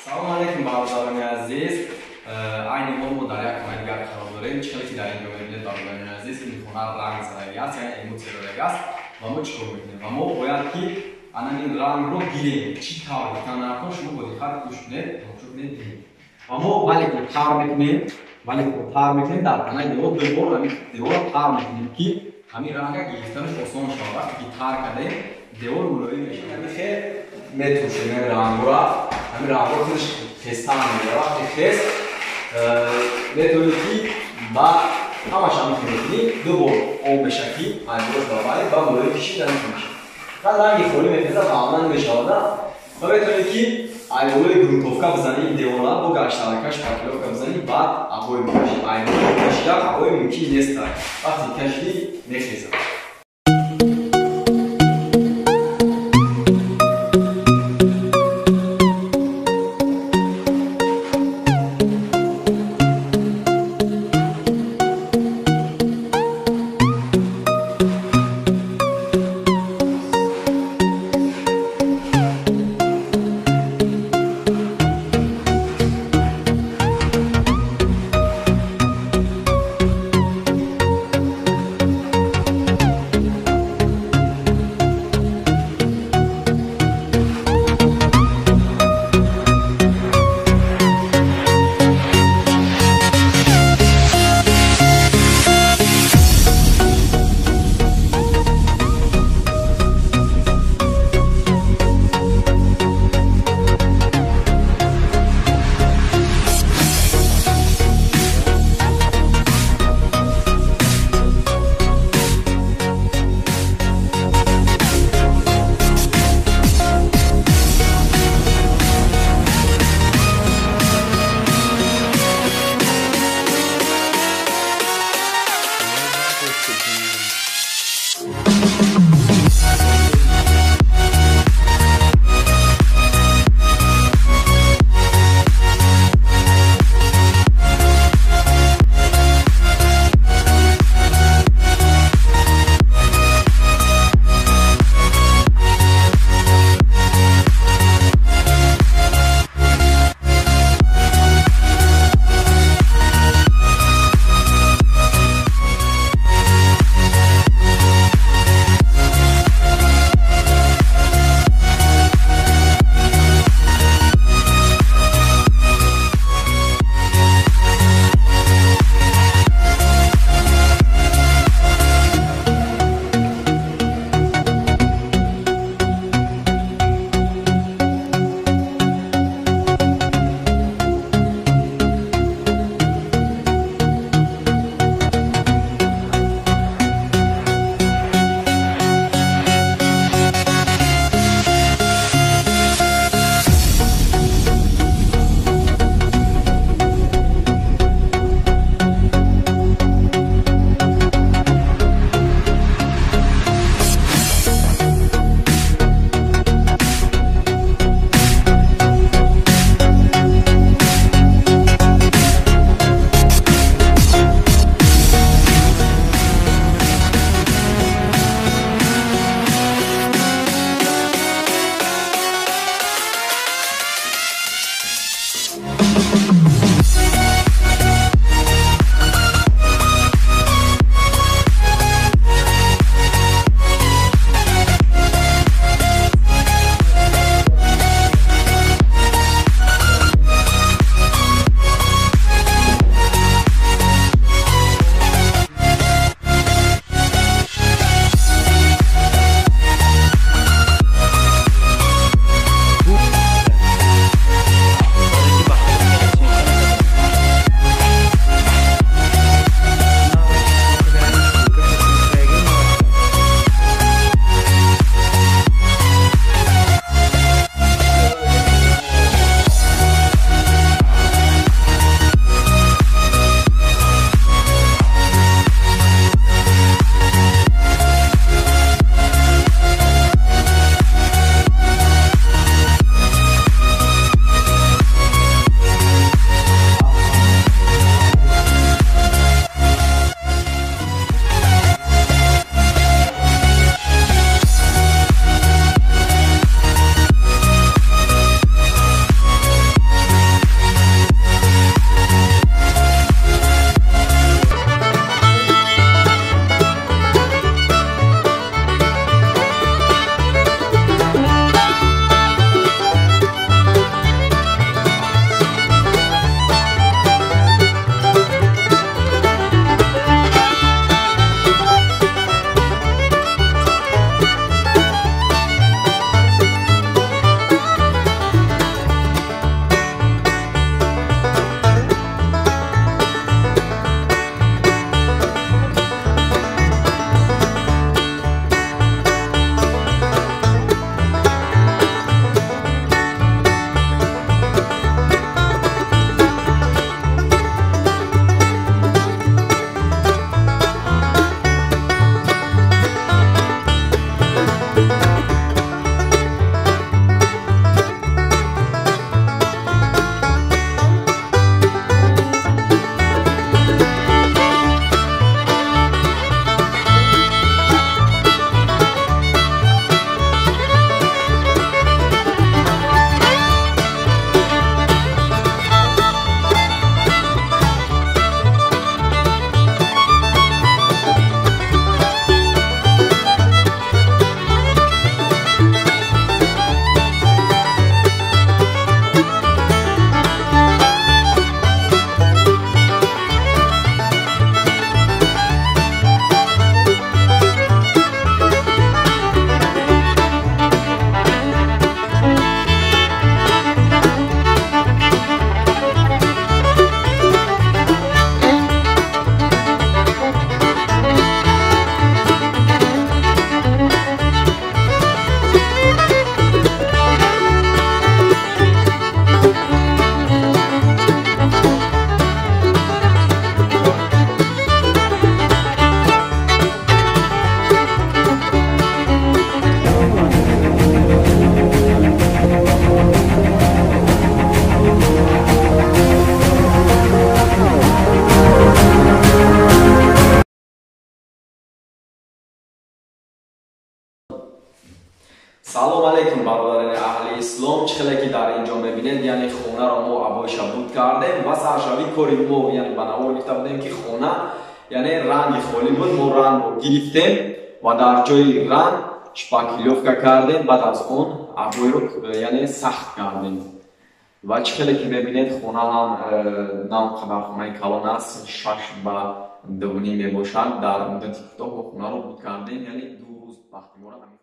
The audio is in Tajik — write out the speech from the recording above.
Салом алейкум, бародарони азиз. Айни ҳол мо дар як хонаи дигар қарор дорем. Чӣ хеле ки дар инҷо мебинед, бародарони азиз, ин хона ранг задаги аст, яъне эмулсия додаги аст. Ва мо чӣ кор мекунем? Ва мо бояд ки анамин рангро гирем. Чӣ тавр гирифтан нархо шумо бо диққат гӯш кунед, тамошо кунед, бинед. Ва мо валикро тар мекунем, валикро тар мекунем дар танаи девор, ду бор ҳамин деворро тар мекунем, ки ҳамин ранга гирифтанаш осон шавад. Вақте ки тар кардем, девор мулоим мешавад. Ҳамин хел метушем ин рангро, ҳамин рангро худаш хестан мегирад. Вақте хест, метавонед ки ба ҳамаш ҳамин хел мекунӣ, ду бор об мешавад, ки айборош баробари ба мулоим кишид, ҳамин хел мешавад. Баъд ранги холӣ мехезад, маъмулан мешавад. Ва метавонед ки айболои грунтовка бизанӣ девора, бо гашталака шпаклёвка бизанӣ, баъд обои мекашӣ. Айболои кашида обои мумкин нест. Вақте кашидӣ, мехезад. Салом алейкум, бародарони аҳли ислом. Чӣ хеле ки дар ин ҷо мебинед, яъне хонаро мо обойша буд кардем ва саршавии кори мо, яъне ба навор гирифта будем, ки хона, яъне ранги холӣ буд. Мо рангро гирифтем ва дар ҷои ранг шпаклёвка кардем, баъд аз он обойро, яъне, сахт кардем. Ва чӣ хеле ки мебинед, хона ҳам на он қадар хонаи калон аст, 6 ба 2.5 мебошад. Дар муддати кӯтоҳ мо хонаро буд кардем, яъне 2 рӯз вақти моро ҳамин.